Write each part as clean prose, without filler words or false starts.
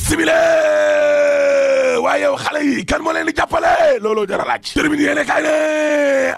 simile waaye yow xale yi kan moo leen di jàppale looloo jar a laaj termine yéene kay ne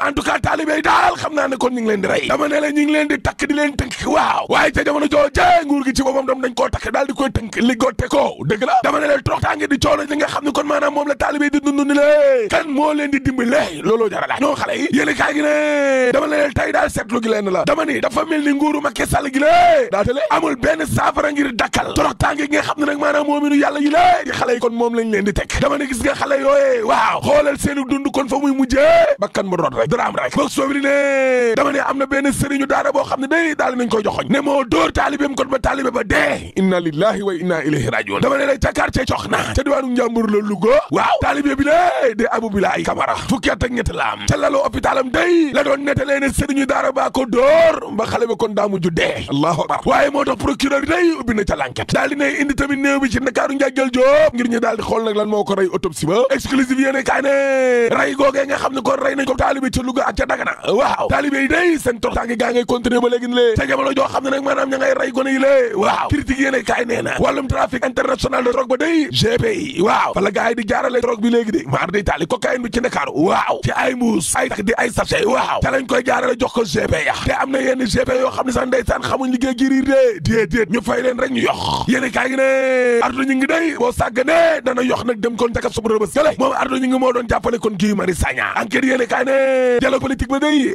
en tout cas taalibe yi daal xam naa ne kon ñu ngi leen di rey dama ne la ñu ngi leen di takk di leen tënk waaw waaye ca jamono jooje nguur gi ci boppam dam dañ koo takk daal di koy tënk liggoote ko dëgg la dama ne leen toroxtaange di coono li nga xam ne kon maanaam moom la taalibe yi di dund ni le kan moo leen di dimbale looloo jar a laaj non xale yi yéene kay gi ne dama ne leen tey daal seetlu gi leen la dama ni dafa mel ni nguuru Macky Sall gi lée daa tale amul benn saafara ngir dakkal toroxtaange gi nga xam ne nag maanaam moominu yàlla yi lée di xale yi kon moom lañ leen di teg dama ne gis nga xale yooyee waaw xoolal seenu dund kon fa muy mujjee bakkan mu rot rek daraam rek boog soobri ne dama ne am na benn sëriñu daara boo xam ne day daal nañ koy joxoñ ne moo dóor taalibeem kon ba taalibe ba dee inna lillahi wa inna ilayhi rajiun dama ne la ca quartier cox na ca diwaanu Njàmbur la Louga waaw taalibe bi lée de Abou Bilaay Camara fukki at ak ñett la am ca lalu hôpitalam day la doon nettalee ne sëriñu daara baa ko dóor ba xale ba kon daa mujj dee allahu akbar waaye moo tax procureur day ubbi na ca l'enquête daal di ne indi tamit néew bi ci Ndakaaru njàggal Jóob ngir ñu daal di xool nag lan moo ko rey autopsie ba exclusive yéene kaay ne rey googee nga xam ne kon rey nañ ko taalibe ca Louga ak ca Dagana waaw taalibe yi day seen toroxtaange gaa ngay continuer ba léegi ni lée ca jamono joo xam ne nag maanaam ña ngay rey gone yi lée waaw critique yéene kaay nee na wàllum trafic international de drogue ba day GPI waaw fa la gaa yi di jaarale drogue bi léegi de maar day taali cocaïne bi ci Ndakaaru waaw ci ay mbuus ay tak di ay sachet waaw ca lañ koy jaarale jox ko GPI te am na yenn GPI yoo xam ne sax ndeysaan xamuñ liggéey giriir de déet ñu fay leen rek ñu yox yéene kaay gi ne ardo ñu ngi day boo sàggane dana yox nag dem kon taka subu rëbës gële moom ardo ñu ngi moo doon jàppale kon Guy Marius Sagna enquête yéene kaay ne dialogue politique ba day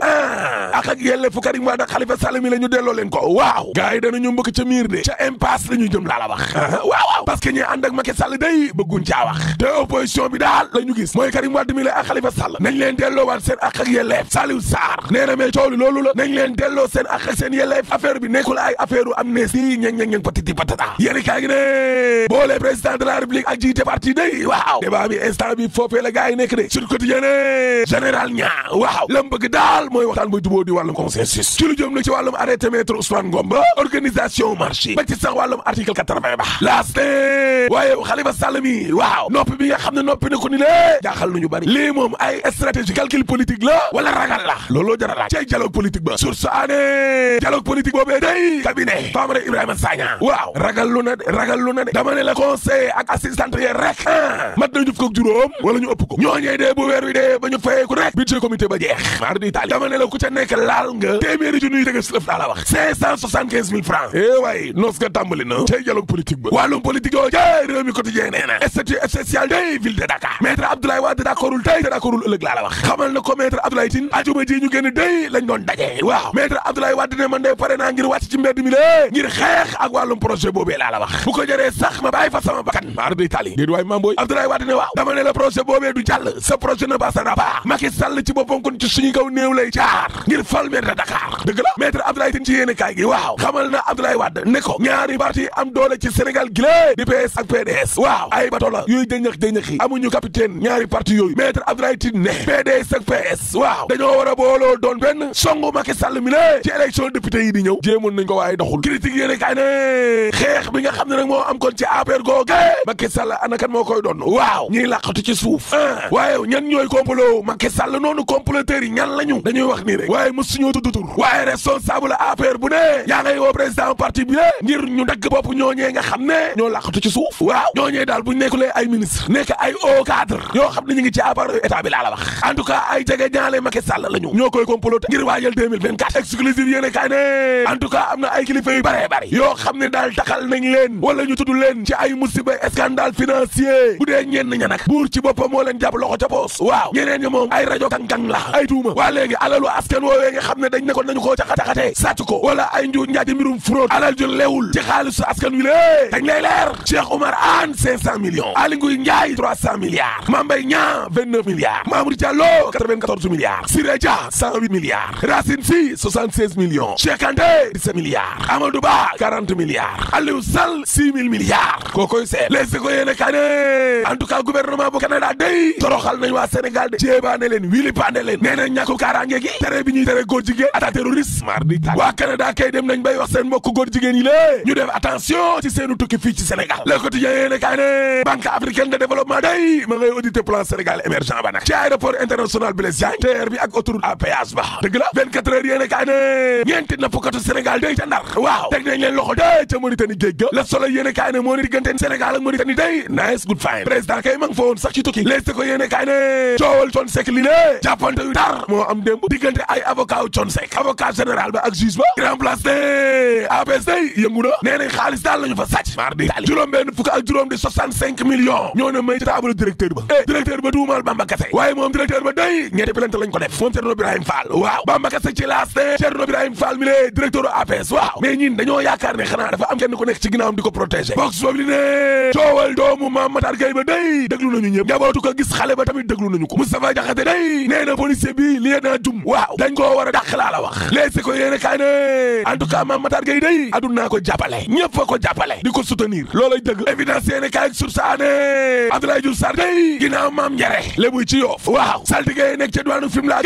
ak yelle fu Karim Wade ak Khalifa Sall mi la ñu delloo leen ko waaw gars yi danañu mbëkk ca miir de ca impasse la ñu jëm laa la wax waaw parce que ñi ànd ak Macky Sall day bëgguñ caa wax te opposition bi daal la ñu gis mooy Karim Wade mi la ak Khalifa Sall nañ leen delloowaat seen ak yelleef Saliou Sarr nee na mais coow li loolu la nañ leen delloo seen ak seen yelleef affaire bi nekkul ay affaire u amnistie ñeng patiti patata yéeni kaa ngi ne boole président de la république ak jiite parti day waaw débat bi instant bi foofee la gars yi nekk de sur quotidien général ñaa waaw lam bëgg daal mooy waxtaan ba jubóo di wàllum consensus ci lu jëm nag ci wàllum arrêté maître Ousmane Ngom ba organisation marché ba ci sax wàllum article 80 ba laast waaye Khalifa Sall mi waaw noppi bi nga xam ne noppi na ko ni lée jaaxal nañu bari lii moom ay stratégie calcul politique la wala ragal la looloo jar a laaj cay dialogue politique ba source aané dialogue politique boobee day cabinet Famara Ibrahima Sagna waaw ragal lu na de dama ne la conseil ak assistante yi rek mat nañu fukk ak juróom wala ñu ëpp ko ñooñee dee bu weer wi dee ba ñu fayee ku rek budget comité ba jeex maar di taali dama ne la ku ca nekk laal nga téeméeri junniy dëgg si lëf daa la wax 575 000 francs waay noos nga tàmbali na cay dialogue politique ba wàllum politique yoo jee réew mi quotidien nee na statut spécial day ville de Dakar maître Abdoulaye Wade d'accordul tey te d'accordul ëllëg laa la wax xamal na ko maître Abdoulaye Tine ajuma ji ñu génn day lañ doon daje waaw maître Abdoulaye Wade ne man de pare naa ngir wàcc ci mbedd mi lée ngir xeex ak wàllum projet boobee laa la wax bu ko jëree sax ma bàyyi fa sama bakkan maar day tali déet waay mamboy Abdoulaye Wade ne waaw dama ne la projet boobee du jàll sa projet ne passera pas Macky Sall ci boppam kon ci suñu kaw néew lay jaar ngir fal maire de Dakar dëgg la maître Abdoulaye Tine ci yéene kaay gi waaw xamal na Abdoulaye Wade ne ko ñaari parti am doole ci Sénégal gi lée di PS ak PDS waaw ay bato la yooyu jëñëx amuñu capitaine ñaari parti yooyu maître Abdoulaye Tine ne PDS ak PS waaw dañoo war a booloo doon benn songu Macky Sall mi lée ci élection député yi di ñëw jéemoon nañ ko waaye doxul critique yéene kaay ne xeex bi nga xam ne nag moo am kon ci APR googe Macky Sall ana kan moo koy doon waaw ñiy làqatu ci suuf waaye ñan ñooy complot Macky Sall noonu comploteurs yi ñan lañu dañuy wax nii rek waaye mësuñoo tudd tur waaye responsable APR bu ne yaa ngay woo président parti bi ngir ñu dagg bopp ñooñee nga xam ne ñoo làqatu ci suuf waaw ñooñee daal buñ nekkulee ay ministre nekk ay haut cadre yoo xam ne ñu ngi ci appareil état bi laa la wax en tout cas ay jege ñaale Macky Sall lañu ñoo koy comploter ngir waajal 2024 exclusive yéene kaay ne en tout cas am na ay kilifa yu bare bare yoo xam ne daal taxal nañ leen wala ñu tudd leen ci ay musiba scandale financier bu dee ñenn ña nag buur ci boppam moo leen jàpp loxo ca poos waaw ñeneen ñi moom ay rajo kang-kang la ay tuuma waa léegi alalu askan woowee nga xam ne dañ ne ko nañu koo caxat-caxatee sàcc ko wala ay njuuj njaaji mbirum fraude alal ju leewul ci xaalisu askan wi lée dañ lay leer Cheikh Oumar Anne 500 millions Aly Ngouille Ndiaye 300 milliards Mame Mbaye Niang 29 milliards Mamour Diallo 94 milliards Siré Dia 108 milliards Racine Sy 76 millions Cheikh Kanté 17 milliards Amadou Ba 40 milliards Aliou Sall 6 000 milliards kookoy seet les ko yéene kaa ne en tout cas gouvernement bu Canada day toroxal nañ waa Sénégal de jéebaane leen wili paane leen nee na ñàkku kaaraange gi tere bi ñuy tere góor jigéen attaque terroriste mar di tàgg waa Canada kay dem nañ bay wax seen mbokk góor jigéen yi lée ñu def attention ci seenu tukki fii ci Sénégal Le Quotidien yéene kaay ne Banque africaine de développement day ma ngay auditer plan Sénégal émergent ba nag ci aéroport international Blaise Diagne TER bi ak autoroute à péage ba dëgg la 24 heures yéene kaay ne ñeenti nappkatu Sénégal day ca Ndar waaw teg nañ leen loxo day ca Mauritanie géej ga Le Soleil yéene kaay ne moo ni diggante Sénégal ak Mauritanie day nice good fine président kay ma ngi fa woon sax ci tukki lees ko yéene kaay ne coowal Thione Seck li ne jàppante yu tar moo am démb diggante ay avocat yu Thione Seck avocat général ba ak juge ba grand place ne APS day yëngu na nee nañ xaalis daal lañu fa sàcc mardi juróom benn fukk ak juróom di 65 millions ñoo ne may ci table directeur ba directeur ba tuumal Bamba Kassé waaye moom directeur ba day ñetti plainte lañ ko def moom Thierno Birahim Fall waaw Bamba Kassé ci laas ne Thierno Birahim Fall mi le directeur APS waaw mais ñin dañoo yaakaar ne xanaa dafa am kenn ku nekk ci ginnaawam di ko protéger box boobu li ne coowal doomu Mame Matar Gueye ba day déglu nañu ñëpp njabootu ko gis xale ba tamit déglu nañu ko Moustapha Diakhaté day nee na policier bi li na jum waaw dañ koo war a dàq laa la wax léegi ko yéene kaay ne en tout cas Mame Matar Gueye day aduna ko jàppale ñëpp fa ko jàppale di ko soutenir loolay dëgg évidence yéene kaay ak sursaane Abdoulaye Diouf Sarr day ginnaaw Mame Ndiare lébuy ci Yoff waaw saltige nekk ca diwaanu Fimela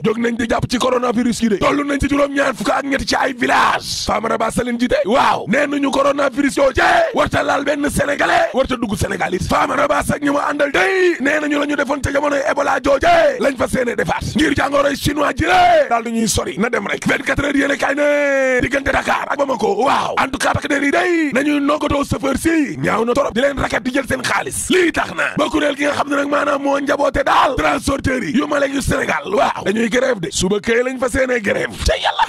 jóg nañ di jàpp ci coronavirus yi de toll nañ ci juróom-ñaar fukk ak ñett ci ay village Famara Ba Saline ji de waaw nee nañu coronavirus yoo jee warta laal benn sénégalais warta dugg Sénégal it Famara Ba sax ñu ma àndal day nee nañu la ñu defoon ca jamonoy Ebola jooje lañ fa séene defaat ngir jàngoroy chinois ji le daal du ñuy sori na dem rek 24 heures yéene kaay ne diggante Dakar ak Bamako waaw en tout cas tak der yi day nañuy noggatoo chauffeur si ñaaw na torop di leen raket di jël seen xaalis lii tax na ba kuréel gi nga xam ne nag maanaam moo njaboote daal transporteurs yi yu ma yu Sénégal waaw dañuy grève de suba kay lañ fa séene grève ca yàlla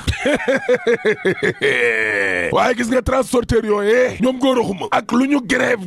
waaye gis nga transporteurs yooyee ñoom góoraxuma ak lu ñu grève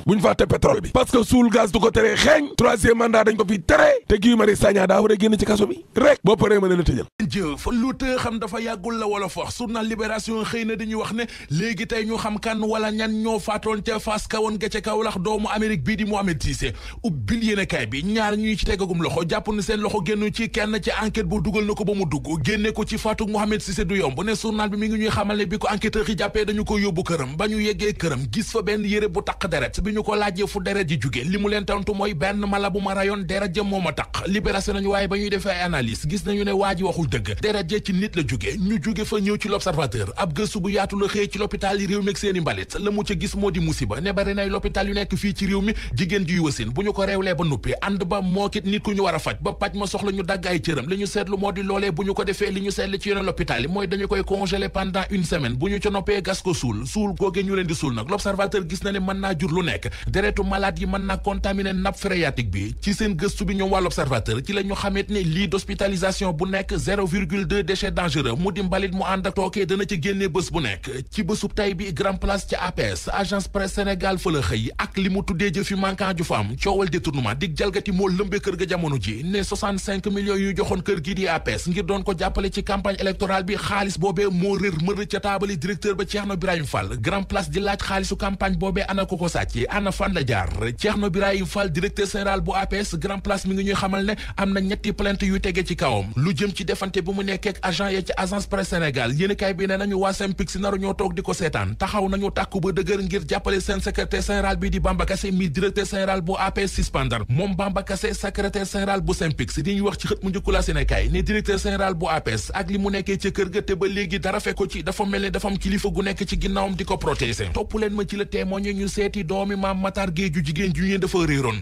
buñ fàtte pétrole bi parce que suul gaz du ko tere xeeñ troisième mandat dañ ko fi tere te Guy Marius Sagna daa war a génn ci kaso bi rek boo paree mën a la tëjal jëf lu të xam dafa yàggul la wala fox journal Libération xëy na dañuy wax ne léegi tey ñu xam kan wala ñan ñoo faatoon ca Fass kawoon ga ca Kaolack doomu Amérique bii di Mohamed Cissé ubbil yéenekaay bi ñaar ñuy ci tegagum loxo jàpp ne seen loxo génn ci kenn ci enquête bu dugal na ko ba mu dugg génne ko ci faatu Mohamed Cissé du yomb ne journal bi mi ngi ñuy xamal ne bi ko enquêteur yi jàppee dañu ko yóbbu këram ba ñu yeggee këram gis fa benn yére bu taq deret bi ñu ko laajee fu deret ji jóge li mu leen tontu mooy benn mala bu ma rayoon deret ja moo ma taq libération nañu waaye ba ñuy defee ay analyse gis nañu ne waa ji waxul dëgg deret ja ci nit la jóge ñu jóge fa ñëw ci l'observateur ab gëstu bu yaatu la xëy ci l'hôpital yi réew mi ak seeni mbalit la mu ca gis moo di musiba ne bari nay l'hôpital yu nekk fii ci réew mi jigéen ji wasin bu ñu ko réewlee ba nuppi ànd ba moo kit nit ku ñu war a faj ba paj ma soxla ñu dagg ay cëram li ñu seetlu moo di loolee bu ñu ko defee li ñu seetlu ci yeneen l'hôpital yi mooy dañu koy congeler pendant une semaine bu ñu ca noppee gas ko suul googe ñu leen di suul nag l'observateur gis na ne mën naa jur lu nekk deretu malade yi mën naa contaminer nappe phréatique bi ci seen gëstu bi ñoom waa l'observateur ci la ñu xamit ne lii d'hospitalisation bu nekk 0,2 déchets dangereux mu di mbalit mu ànd ak tookee dana ci génnee bés bu nekk ci bésub tay bi grand place ci APS agence presse Sénégal fa la xëy ak li mu tuddee jëfi manquant ju fa am coowal détournement dig jalgati moo lëmbee kër ga jamono ji ne 65 millions yu joxoon kër gi di APS ngir doon ko jàppale ci campagne électorale bi xaalis boobee moo réer mër ca taabali directeur ba Thierno Birahim Fall grand place di laaj xaalisu campagne boobee ana ko sàcc ana fan la jaar Thierno Birahim Fall directeur général bu APS grand place mi ngi ñuy xamal ne am na ñetti plainte yu tege ci kawam lu jëm ci defante bu mu nekkee ak agent ya ci agence presse Sénégal yéenekaay bi ne nañu waa Synpics naru ñoo toog di ko seetaan taxaw nañu tàkku ba dëgër ngir jàppale seen secrétaire général bi di Bamba Kassé mi directeur général bu APS suspendre moom Bamba Kassé secrétaire général bu Synpics di ñu wax ci xët mu njëkku la Sénégal ne directeur général bu APS ak li mu nekkee ca kër ga te ba léegi dara fekko ci dafa mel ne dafa am kilifa gu nekk ci ginnaawam di ko protéger topp leen ma ci la témoigné ñu seeti doomi Mame Matar Gueye ju jigéen ju ñeen dafa réeroon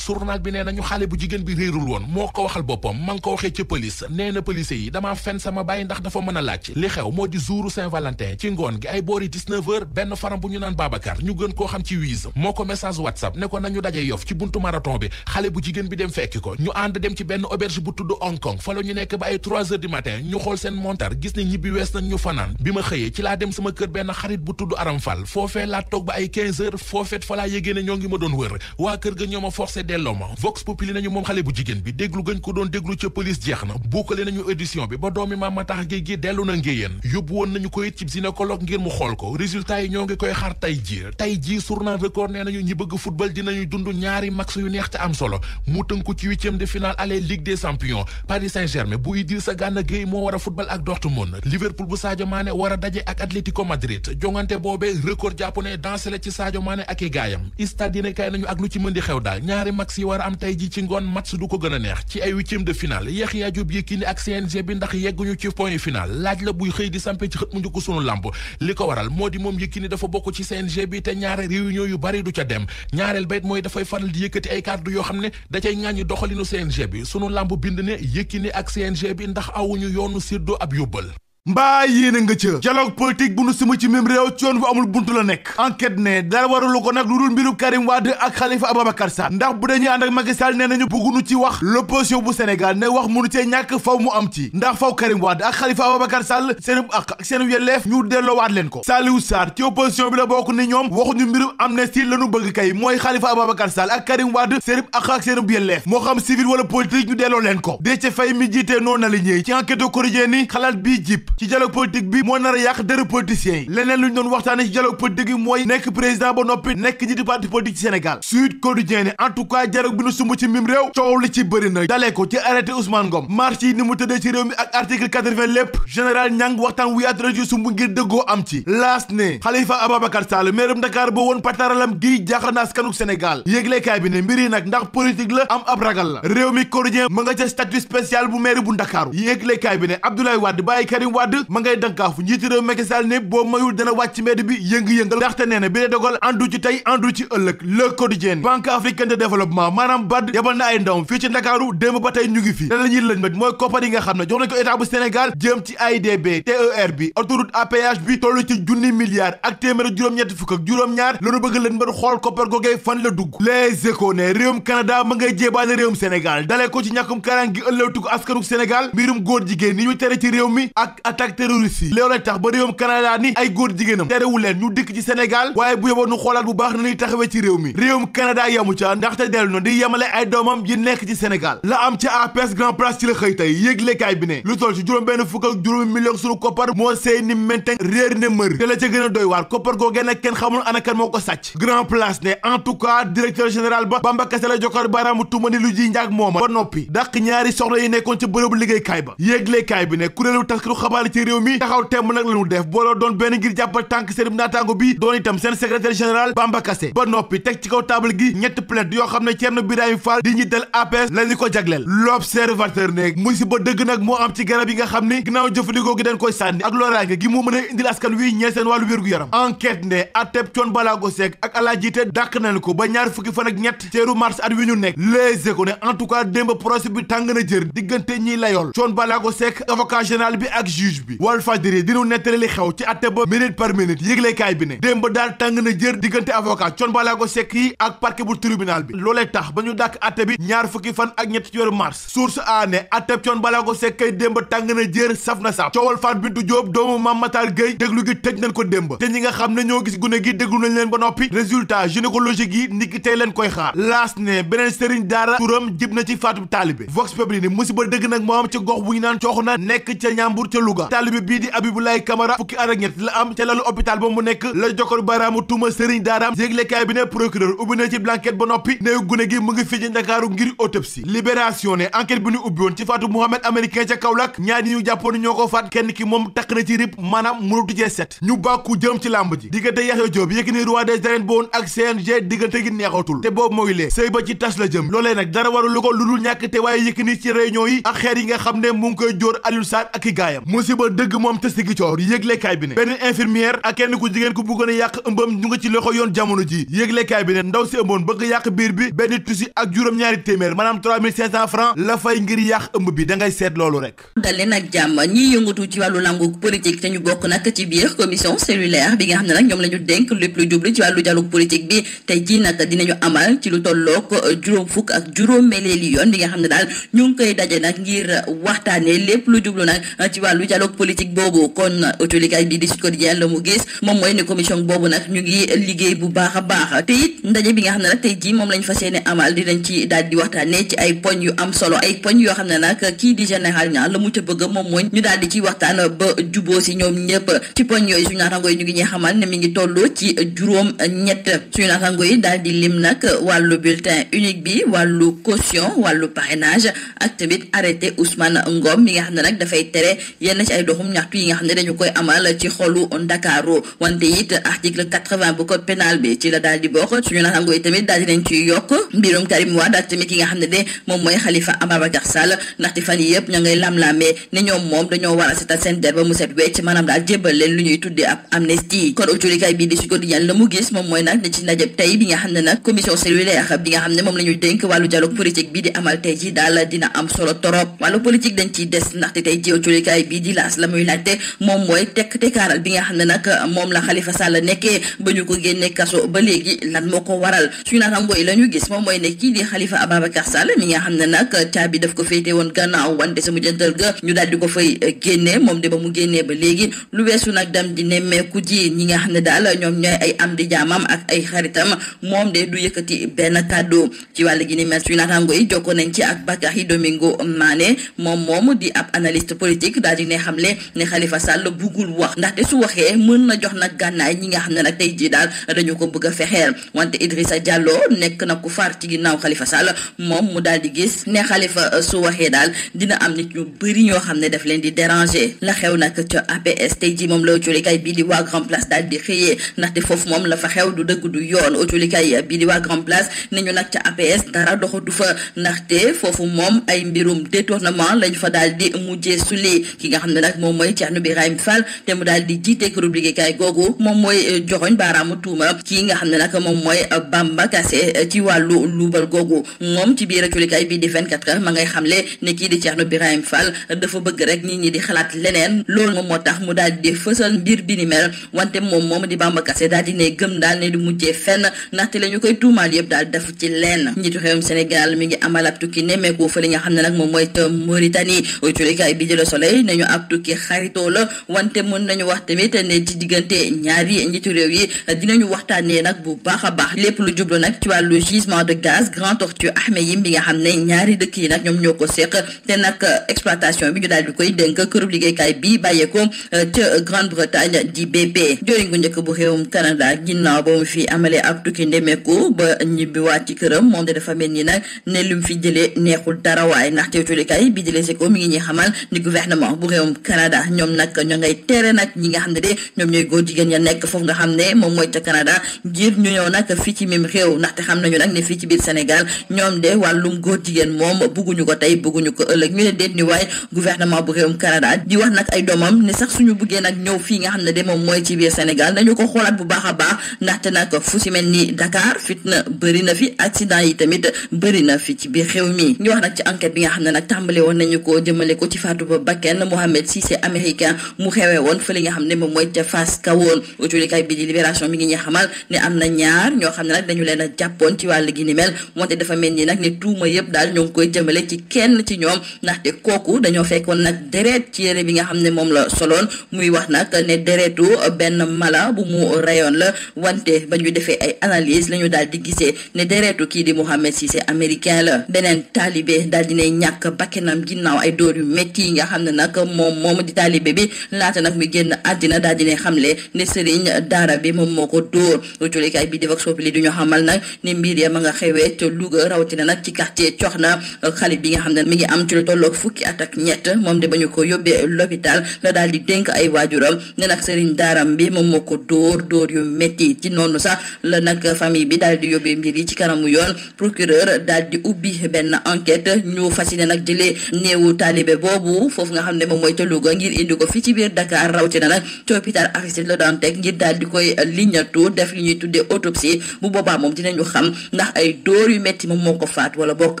journal bi nee nañu xale bu jigéen bi réerul woon moo ko waxal boppam ma ngi ko waxee ca police nee na police yi damaa fen sama bàyyi ndax dafa mën a laaj li xew moo di jouru Saint-Valentin ci ngoon gi ay boori 19h benn faram bu ñu naan Babacar ñu gën koo xam ci Wiz moo ko message WhatsApp ne ko nañu daje Yoff ci buntu marathon bi xale bu jigéen bi dem fekki ko ñu ànd dem ci benn auberge bu tudd Hong Kong fa la ñu nekk ba ay 3h du matin ñu xool seen montar gis ne ñibbi wees nañ ñu fanaan bi ma xëyee ci laa dem sama kër benn xarit bu tudd Aram Fall foofee laa toog ba ay 15h foofeet fa laa yégée ne ñoo ngi ma doon wër waa kër ga ñoo ma forcé delloo ma Vox Populi nañu moom xale bu jigéen bi déglu gañ ko doon déglu ca police jeex na buukale nañu audition bi ba doomi Mame Matar Gueye gi dellu na ngéyeen yóbbu woon nañu ko it ci gynécologue ngir mu xool ko résultat yi ñoo ngi koy xaar tey jii journal Record nee nañu ñi bëgg football dinañu dund ñaari match yu neex te am solo mu tënku ci 8e de finale aller Ligue des Champions Paris Saint-Germain bu Idrissa Gana Gueye moo war a football football ak Dortmund. Liverpool bu Sadio Mané war a daje ak Atlético Madrid jongante boobee record jàpp ne dansé la ci Sadio Mané ak i gaayam stade dina kay nañu ak lu ci mën di xew daal ñaari max yi war a am tey ji ci ngoon match du ko gën a neex ci ay huitième de finale Yaxya Jóob Yékini ak CNG bi ndax yegguñu ci point final laaj la buy xëy di sampe ci xët mu njëkk sunu lamb li ko waral moo di moom Yékini dafa bokk ci CNG bi te ñaare réunion yu bari du ca dem ñaareel bayit mooy dafay faral di yëkkati ay kàddu yoo xam ne da cay ŋàññi doxalinu CNG bi sunu lamb bind ne Yékini ak CNG bi ndax awuñu yoonu séddoo ab yóbbal mbaa yéena nga ca dialogue politique bu nu suma ci même réew ci yoon bu amul buntu la nekk enquête ne dara waralu ko nag lu dul mbiru Karim Wade ak Khalifa Ababacar Sall ndax bu dañuy ànd ak Macky Sall nee nañu bëggunu ci wax l'opposition bu Sénégal ne wax mënu cee ñàkk faw mu am ci ndax faw Karim Wade ak Khalifa Ababacar Sall seenub ak seenub yelleef ñu delloowaat leen ko Saliou Sarr ci opposition bi la bokk ni ñoom waxuñu mbiru amnistie lañu bëgg kay mooy Khalifa Ababacar Sall ak Karim Wade seenub ak seenub yelleef moo xam civil wala politique ñu delloo leen ko Déthié Faye mi jiitee noonu na la ñëw ci enquête quotidien ni xalaat bii jip ci dialogue politique bi moo nar a yàq dërë politiciens yi leneen lu ñu doon waxtaane ci dialogue politique yi mooy nekk président ba noppi nekk njiitu parti politique ci Sénégal Sud Quotidien ne en tout cas dialogue bi nu sumb ci mim réew coow li ci bëri na dalee ko ci arrêté Ousmane Ngom marche yi ni mu tëddee ci réew mi ak article 80 lépp général Niang waxtaan wu yaatu la ci sumb ngir dëggoo am ci laas ne Khalifa Ababacar Sall maire Dakar ba woon pataralam gi jaaxal na askanuk Sénégal yéeglekaay bi ne mbir yi nag ndax politique la am ab ragal la réew mi Quotidien ma nga ca statut spécial bu maire bu Ndakaaru yéeglekaay bi ne Abdoulaye Wade bàyyi Karim Wade ma ngay kaafu njiiti réew Macky Sall ne boo mayul dana wàcc mbedd bi yëngu-yëngal ndaxte nee na bi dee dogal andu ci tey andu ci ëllëg Le Quotidien Banque africaine de développement maanaam BAD yabal na ay ndawam fii ci Ndakaaru démb ba tey ñu ngi fi te la ñuy lëñbët mooy koppar yi nga xam ne jox nañ ko état bu Sénégal jëm ci AIBD TER bi autoroute à péage bi toll ci junni milliards ak téeméer juróom-ñetti fukk ak juróom-ñaar lañu bëgg lëñbët xool koppar googee fan la dugg Les Échos ne réewum Canada ma ngay jéebaane réewum Sénégal dalee ko ci ñàkkum kaaraan gi ëllëwtu ko askanuk Sénégal mbirum góor jigéen ni ñu tere ci réew mi ak attaque terroriste yi loolu tax ba réewum Canada ni ay góor jigéenam terewul leen ñu dikk ci Sénégal waaye bu yóbboo nu xoolaat bu baax na ñuy taxawee ci réew mi réewum Canada yamu ca ndaxte dellu na di yemale ay doomam yi nekk ci Sénégal la am ca APS Grand Place ci la xëy tey yéeglekaay bi ne lu toll ci juróom benn fukk ak juróomi million sunu koppar moo seey ni menten réer ne mër te la ca gën a doy waar koppar googee nag kenn xamul anakan moo ko sàcc Grand Place ne en tout cas directeur général ba Bamba Kassé la jokkoor baaraamu tuuma ni lu ji njaag mooma ba noppi dàq ñaari soxna yi nekkoon ca bërëbu liggéeykaay ba yéeglekaay bi ne kuréelu taskatu xabaar ci réew mi taxaw temm nag lañu def booloo doon benn ngir jàppal tànk seen naataango bi doon itam seen secrétaire général Bamba Kassé ba noppi teg ci kaw table gi ñetti plainte yoo xam ne Thierno Birahim Fall di njiital APS lañu ko jagleel L'Observateur ne musiba dëgg nag moo am ci garab yi nga xam ni ginnaaw jëfandikoo gi dañ koy sànni ak loraange gi moo mën a indil askan wi ñeel seen wàllu wér-gu-yaram enquête ne atteb Thione Ballago Seck ak Alaaji Jiite dàq nañu ko ba ñaar fukki fan ak ñett ceeru mars at wi ñu nekk Les Échos ne en tout cas démb procès bi tàng na jër diggante ñiy layool Thione Ballago Seck avocat général bi ak juge bi Walfadjri dinu nettali li xew ci atte ba minute par minute yëglekaay bi ne démb daal tàng na jër diggante avocat Thione Ballago Seck yi ak parquet bu tribunal bi loolee tax ba ñu dàkk atte bi ñaar fukki fan ak ñett ci weeru mars source a ne atteb Thione Ballago Seck kay démb tàng na jër saf na saf coowal Fatou Bintou Diop doomu Mame Matar Gueye déglu gi tëj nañ ko démb te ñi nga xam ne ñoo gis gune gi déglu nañ leen ba noppi résultat gynécologique yi niki tey leen koy xaar laas ne beneen sëriñ daara turam jib na ci faatu taalibe Vox Populi ni musiba dëgg nag moo am ca gox bu ñu naan coox na nekk ca Ñambur ca Louga taalibe bii di Abibulaay Camara fukki at ak ñett la am ca lalu hôpital ba mu nekk la jokkor baraamu tuuma sëriñ daaraam yéglekaay bi ne procureur ubbi na ci blanquette ba noppi néew gune gi mu ngi fii ci Ndakaaru ngir autopsie libération ne enquête bi ñu ubbi woon ci faatu Mohamed américain ca Kaolack ñaar ñi ñu jàppoon ñoo ko faat kenn ki moom takk na ci rib maanaam mënatu cee set ñu bàkku jëm ci làmb ji diggante Yaxya Joob Yékini roi des arènes ba woon ak CNG diggante gi neexatul te boobu mooy lee sëy ba ci tas la jëm loolee nag dara waru lu ko lu dul ñàkk te waaye Yékini ci réunion yi ak xeer yi nga xam ne mu ngi koy jóor Aliou Sarr ak i gaayam musiba dëgg moom te sigi coor yéglekaay bi ne benn infirmière ak kenn ku jigéen ku bëggoon a yàq ëmbam ñu nga ci loxo yoon jamono ji yéglekaay bi ne ndaw si ëmboon bëgg yàq biir bi benn tusi ak juróom-ñaari téeméer maanaam 3500 francs la fay ngir yàq ëmb bi da ngay seet loolu rek dal leen ak jàmm ñiy yëngatu ci wàllu langu politique te ñu bokk nag ci biir commission cellulaire bi nga xam ne nag ñoom la ñu dénk lépp lu jublu ci wàllu dialogue politique bi tey jii nag dinañu amal ci lu tollook juróom fukk ak juróom-meeleeli yoon bi nga xam ne daal ñu ngi koy daje nag ngir waxtaanee lépp lu jublu nag ci wàllu dialogue politique boobu kon autolikaay bi di Sud Quotidien la mu gis moom mooy ne commission boobu nag ñu ngi liggéey bu baax a baax te it ndaje bi nga xam ne nag tey jii moom lañ fas yéene amal dinañ ci daal di waxtaanee ci ay poñ yu am solo ay poñ yoo xam ne nag kii di général ñaa la mu ca bëgg moom mooy ñu daal di ci waxtaan ba juboo si ñoom ñëpp ci poñ yooyu suñu naataango yi ñu ngi ñuy xamal ne mi ngi toll ci juróom ñett suñu naataango yi daal di lim nag wàllu bulletin unique bi wàllu caution wàllu parrainage ak tamit arrêté Ousmane Ngom mi nga xam ne nag dafay tere yenn ci ay doxum ñaxtu yi nga xam ne dañu koy amal ci xolu Ndakaaru wante it article 80 bu code pénal bi ci la daal di bokk suñu naataango yi tamit daal di nañ ci yokk mbirum Karim Wade ak tamit ki nga xam ne de moom mooy Khalifa Ababacar Sall ndaxte fan yi yëpp ña ngay lam-laamee ne ñoom moom dañoo war a setal seen der ba mu set wecc maanaam daal jébbal leen lu ñuy tuddee ab amnistie kon autolikaay bii di Sud Quotidien la mu gis moom mooy nag ci ndajeb tey bi nga xam ne nag commission cellulaire bi nga xam ne moom la ñu dénk wàllu dialogue politique bi di amal tey ji daal dina am solo torop wàllu politique dañ ciy des ndaxte tey ji autolikaay bii di laas la muy laajte moom mooy tekk tekkaaral bi nga xam ne nag moom la Khalifa Sall nekkee ba ñu ko génne kaso ba léegi lan moo ko waral suñu naataango yi la ñu gis moom mooy ne kii di Khalifa Ababacar Sall mi nga xam ne nag caabi daf ko féete woon gannaaw wante sa mujjantal ga ñu daal di ko fay génne moom de ba mu génnee ba léegi lu weesu nag dem di nemmeeku ji ñi nga xam ne daal ñoom ñooy ay am di jaamam ak ay xaritam moom de du yëkkati benn kàddu ci wàll gi ni mel suñu naataango yi jokkoo nañ ci ak Bakary Domingo Mané moom di ab analyste politique daal di ne xamle ne Khalifa Sall buggul wax ndaxte su waxee mën na jox nag gànnaay ñi nga xam ne nag tey jii daal dañu ko bëgg a fexeel wante Idrissa Diallo nekk na ku far ci ginnaaw Khalifa Sall moom mu daal di gis ne Khalifa su waxee daal dina am nit ñu bëri ñoo xam ne daf leen di déranger la xew nag ca APS tey jii moom la autolikaay bii di waa Grand Place daal di xëyee ndaxte foofu moom la fa xew du dëgg du yoon autolikaay bii di waa Grand Place ne ñu nag ca APS dara doxatu fa ndaxte foofu moom ay mbirum détournement lañ fa daal di mujjee suli ki nga xam ne nag moom mooy Thierno Birahim Fall te mu daal di jiite kuréel liggéeykaay googu moom mooy joxoñ baaraamu tuuma kii nga xam ne nag moom mooy Bamba Kassé ci wàllu luubal googu moom ci biir autolikaay bii di 24 heures ma ngay xamle ne kii di Thierno Birahim Fall dafa bëgg rek nit ñi di xalaat leneen loolu moom moo tax mu daal di fësal mbir bi ni mel wante moom di Bamba Kassé daal di ne gëm daal ne du mujjee fenn ndaxte la ñu koy tuumaal yëpp daal def ci lenn njiitu réewum Sénégal mi ngi amal ab tukki nemmeeku fa li nga xam ne nag moom mooy Mauritanie autolikaay bi di Le Soleil nañu ab tukki xaritoo la wante mën nañu wax tamit ne ci diggante ñaari njiitu réew yi dinañu waxtaanee nag bu baax a baax lépp lu jublu nag ci wàllu gisement de gaz Grand Tortue Ahmeyim bi nga xam ne ñaari dëkk yi nag ñoom ñoo ko seq te nag exploitation bi ñu daal di koy dénk kërub liggéeykaay bi bàyyeeko ca Grande-Bretagne di BP joriñ gu njëkk bu réewum Canada ginnaaw ba mu fi amalee ab tukki ndemeeku ba ñibbiwaat ci këram moom de dafa mel ni nag ne lu mu fi jëlee neexul dara waaye ndaxte autolikaay bi di Les Échos mi ngi ñuy xamal ni gouvernement bu réewum Canada ñoom nag ñoo ngay tere nag ñi nga xam ne de ñoom ñooy góor jigéen ya nekk foofu nga xam ne moom mooy ca Canada ngir ñu ñëw nag fii ci même réew ndaxte xam nañu nag ne fii ci biir Sénégal ñoom de wàllum góor jigéen moom bugguñu ko tey bugguñu ko ëllëg ñu ne déet ni waaye gouvernement bu réewum Canada di wax nag ay doomam ne sax suñu buggee nag ñëw fii nga xam ne de moom mooy ci biir Sénégal nañu ko xoolaat bu baax a baax ndaxte nag fu si mel ni Dakar fitna bëri na fi accident yi tamit bëri na fi ci biir réew mi ñu wax nag ci enquête bi nga xam ne nag tàmbale woon nañu ko jëmale ko ci faatu ba bakken Mohamed Cissé américain mu xewee woon fa li nga xam ne moom mooy ca Fass Kawoon autolikaay bi di Libération mi ngi ñuy xamal ne am na ñaar ñoo xam ne nag dañu leen a jàppoon ci wàll gi ni mel wante dafa mel ni nag ne tuuma yëpp daal ñoo ngi koy jëmale ci kenn ci ñoom ndaxte kooku dañoo fekkoon nag deret ci yére bi nga xam ne moom la soloon muy wax nag ne deretu benn mala bu mu reyoon la wante ba ñu defee ay analyse la ñu daal di gisee ne deretu kii di Mohamed Cissé américain la beneen taalibe daal di ne ñàkk bakkenam ginnaaw ay dóor yu métti yi nga xam ne nag moom di taalibe bi laata nag muy génn àddina daal di ne xamle ne sëriñ daara bi moom moo ko dóor autolikaay bi di Vox Populi du ñu xamal nag ne mbir ya ma nga xewee te Louga rawatina nag ci quartier Coxna xale bi nga xam ne mi ngi am ci lu tolloog fukki at ak ñett moom de ba ñu ko yóbbee l'hôpital la daal di dénk ay waajuram ne nag sëriñ daaram bi moom moo ko dóor yu métti ci noonu sax la nag famille bi daal di yóbbee mbir yi ci kanamu yoon procureur daal di ubbi benn enquête ñu fas yéene nag jëlee néewu taalibe boobu foofu nga xam ne moom mooy te Louga ngir indi ko fii ci biir Dakar rawatina nag ci hôpital Aristide Le Dantec ngir daal di koy liñatu def li ñuy tuddee autopsie bu boobaa moom dinañu xam ndax ay dóor yu métti moom moo ko faat wala bokk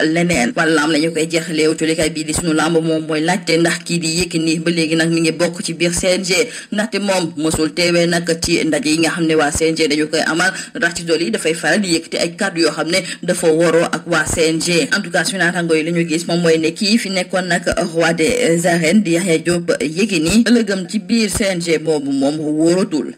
leneen wàllaam la ñu koy jeexalee autolikaay bii di sunu lamb moom mooy laajte ndax kii di Yékini ba léegi nag mi ngi bokk ci biir CNG ndaxte moom mosul teewee nag ci ndaje yi nga xam ne waa CNG dañu koy amal rax ci dool yi dafay faral di yëkkati ay kàddu yoo xam ne dafa waroo ak waa CNG en tout cas suñu naataango yi li ñu gis moom mooy ne kii fi nekkoon nag roi des arènes di Yaxya Diop Yékini ëllëgam ci biir CNG boobu moom wóoratul